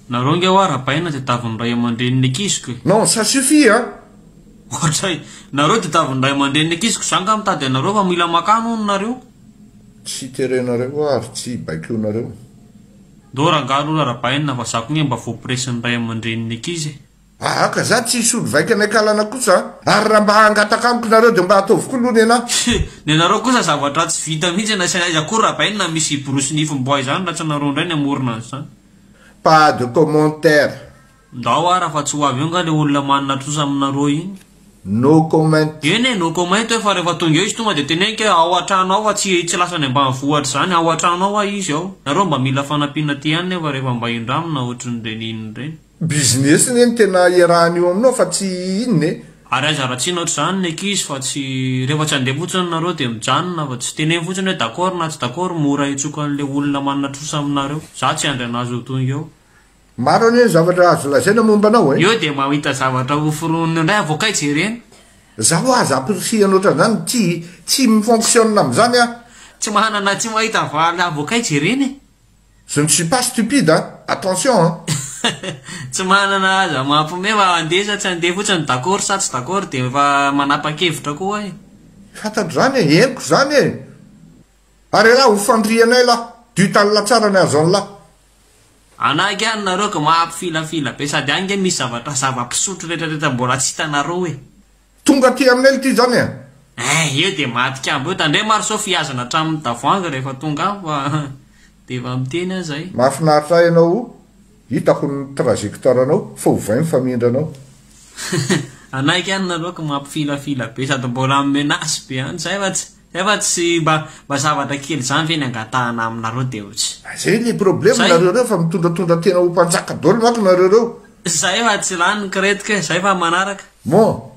Nareo nge hoa rabaina tadiavin'ny ray aman-drenin'ny ankiziko e. Non, ça suffit hein! Ohatray, nareo tadiavin'ny ray aman-drenin'ny ankiziko, za nga mitady anareo fa mila makany hono nareo. Tsy terenareo aho ary tsy baikoinareo. Ndao rangaha aloha rabaina fa za ko nge mba voapresin'ny ray aman-drenin'ny ankizy e. Aa ka za tsy hisolo vaika ny akalana kosa a! Ary raha mba hangataka amiko nareo de mba ataovy koa aloha nenah. Nenareo kosa zavatra tsy vita mihitsy na tsy aiza akory rabaina misy borosy nifim-boay zany raha tsy nareo ndray ny hamorona an'izany. Pas de commentaire. Ndao ara fa tsy ho avy eo nga le olona manana trosa aminareo iny. No comment. Eny e, no comment hoe fa rehefa tonga eo izy tonga de teneniko hoe ao an-trano ao fa tsy tsy lasa any ambanivohitra izany, ao an-trano ao hoa izy ao. Nareo mba mila fanampiana aty ihany nefa rehefa mba indramina ohatrin'ireny inona ireny. Business ne no tena iarahana io aminao fa tsy inona e. Ary aza ratsiana ohatr'izany ny ankizy fa tsy rehefa tsy handeha fotsiny nareo dia mijanona fa tsy teneno fotsiny hoe d'accord na tsy d'accord mora hitsoka an'ilay olona manana trosa aminareo. Za tsy hiandry anazy ho tonga eo. Maro anie ny zavatra azo lazaina momba anao e. Eo dia mahita zavatra ho foronina indray avoakay jerena. Zaho aza ampirisihana ohatran'izany tsy tsy mi-fonctionne amin'izany aho. Tsy manana tsy mahita valy avoakay jerena e. Je ne suis pas stupide an! Attention an! Tsy manana aza mampime fa andeha sa tsy andeha fotsiny d'accord sa tsy d'accord dia efa manapa-kevitra koa e. Fantatro izany e, henoko izany e! Ary elah ho fandrianay lah, du talina tsara ny azon'lah. Anah nge any nareo ka mampifilafila be sady any nge misy zavatra zava-pisotro retraretra mbola tsy hitanareo e. Tonga aty aminay lty zany e! Eh, eo dia matik'ambo eo, tandremo ary sao fihazana hatramin'ny tavoahangy rehefa tonga any fa dia efa miteny aho zay. Mahafinaritra ahy ianao o, hitako ny trajectoire-nao fa ovay ny famindranao. Anaiky any nareo ka mampifilafila be sady mbola mi-menace be any, zay fa tsy zay fa tsy mba mba zavatra kely zany ve ny angatahana aminareo dia tsy. Zay le problème Zay. nareo reo fa mitondratondra tena ho mpanjaka daholo manko nareo reo. Zay fa tsy lany ny credit-ko e, zay fa manaraka. Bon.